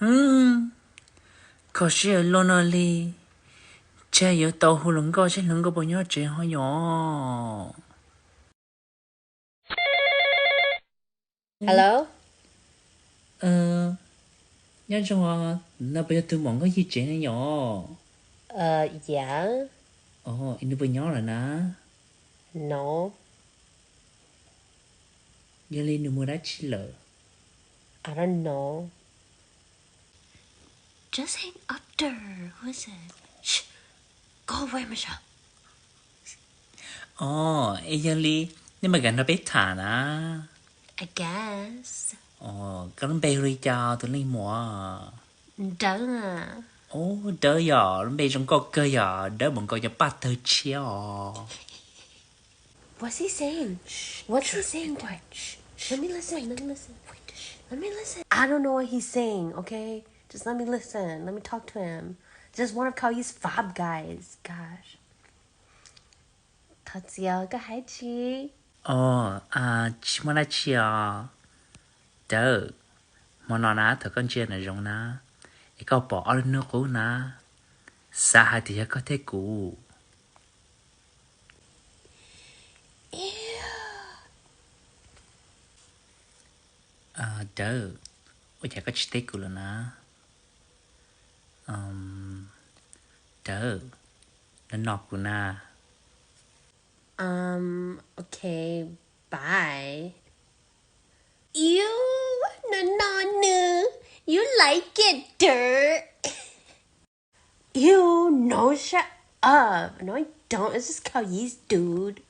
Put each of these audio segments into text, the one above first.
Kho siab luaj no li, ntshe yuav tau hu hluas nkauj seb hluas nkauj puas nyob tsev ho yom. Hello? Nyob zoo, no puas yog tus muam Nkauj Yig tsev ne yom? Yeah. Nws puas nyob lawm na? No. Yog li nws mus dab tsi lawm? I don't know. Just hang up there. Who is it? Shh. Go away, Michelle. Ov, es yog li nej mam li nrog peb tham na. I guess. Ov, koj lub npe hu li cas tus leej muam? Dawb. Ov, Dawb yom, lub npe zoo nkauj kawg yom, Dawb npaum nkaus cov paj tawg tshiab os. What's he saying? What's he saying? Let me listen. Let me listen. Let me listen. I don't know what he's saying, okay? Just let me listen. Let me talk to him. Just one of Kaoyu's fab guys. Gosh. Thov txim, koj hais tsi? Ov, tsis muaj dab tsi os. Dawb, hmo no na thaum koj ntsia nram zoov na, es koj pom ob lub hnub qub na, xav hais tias yog koj thiab kuv. Dawb, ua cas koj tsis teb kuv lawm na? Dawb, no no kuv na. Um, okay, bye. Ew, no no nws, you like it, dirt. Ew, no, shut up. No, I don't. It's just Kaoyu's dude.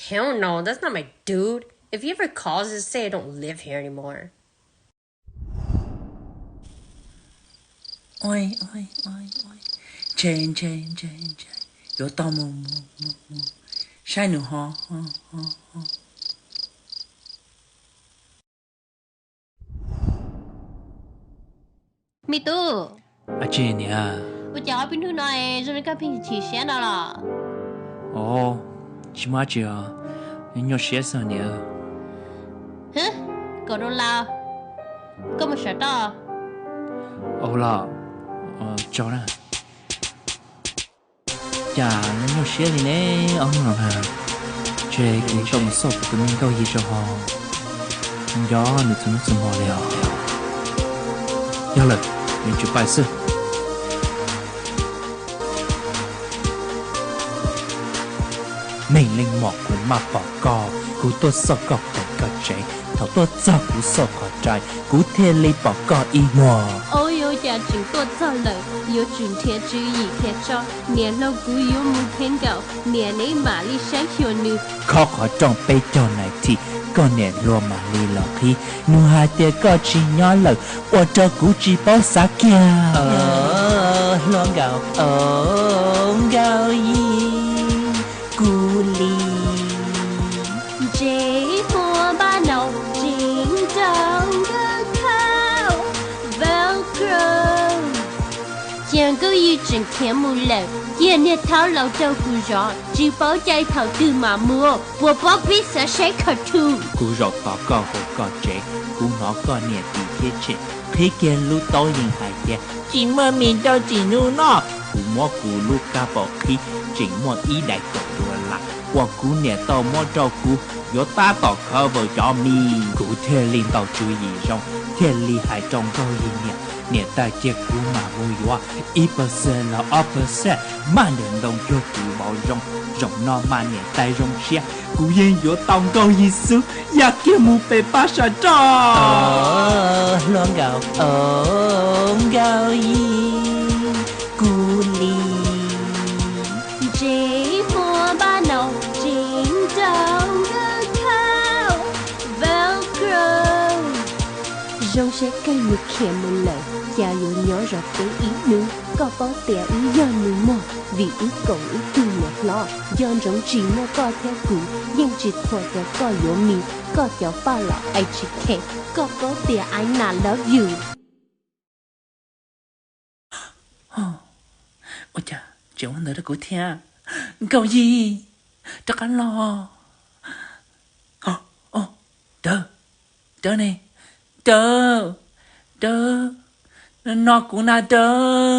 Hell no, that's not my dude. If he ever calls, just say I don't live here anymore. Oj, oj, oj, oj, ntshe, ntshe, ntshe, ntshe yuav tau mus, mus, mus, mus saib nws ho, ho, ho, ho. Me tub. Ab tsi niam? Ua cas ob peb hnub no zoo li koj pheej chim siab no los? Ov, tsis muaj dab tsi os, nyuaj siab xwb niam. Hwb, kaum rau las, koj mus sawv toj. Ua los, tsaug na. Cas nyuaj siab li ne ob hnub no na. Ntshe kuv tau mus xauj kuv tus me Nkauj Yig rau hauv, nco nws txhua hnub txhua hmo li os. Yog lawm, yuav tsum pais xwb. Neeg leej muam, kuv maj pom koj, kuv tuaj xauj koj pem koj tsev. Thaum tuaj txog kuv xauj qhov rai, kuv thiaj li pom koj ib muag. Au, yuav cas tseem tuaj txog lawm, yuav tsum nrhiav tswv yim khiav tso. Niam hlob kuv yuav mus kheev nkaus, niam neb mam li saib xyuas nws. Khob qhov rooj peb caug nas this, koj niam hluas mam li los qhib. Nws hais tias koj tsis nyob lawm, ua rau kuv tsis paub xav kiag. Hluas nkauj, Nkauj Yig, kuv li. Ntse hua npab nau tseem rau nkawd khau Velcro. Cas Nkauj Yig tseem khiav mus lawm, cia niag thaub laus rau kuv zov, tsis paub caij thaum twg mam mus, puas paub peb xav saib cartoon. Kuv zaum tos koj hauv koj tsev, kuv hnov koj niam tis thiab tshem, qhib kiag lub taub yees hais tias tsis muaj mis rau tsim nyog noj. Kuv muab kuv lub kab paum qhib, tseem muaj ib daim kaum dollar uas kuv niam tau muab rau kuv, yuav tab tom cover cov mis. Kuv thiaj li ntaus tswv yim zoo, thiaj li hais rau Nkauj Yig niam, niam tais cia kuv mam mus yuav ib percent los ob percent, maj nrawm ntoo cuag tus vauv zoo. Zaum no mas niam tais zoo siab, kuv yeej yuav tau Nkauj Yig xwb, ya kiag mus pem pab sawv roj. Hluas nkauj, Nkauj Yig, kuv li. Ntse hua npab nau tseem rau nkawd khau Velcro. Zoo siab kawg nws khiav mus lawm, cas yuav nyob zov peb ib hnub. Koj paub tias wb yog nus muag, vim wb koom ib tug niam hlob. Nco ntsoov tsis muaj koj thiab kuv, yeej tsis qhuas tias koj yuav mis, koj cov paj los I G K, koj paub tias I not love you. Ua cas tseem ua ntawd rau kuv thiab? Nkauj Yig, rov qab los. Dawb, Dawb ne, Dawb, Dawb, No kuv na dawb.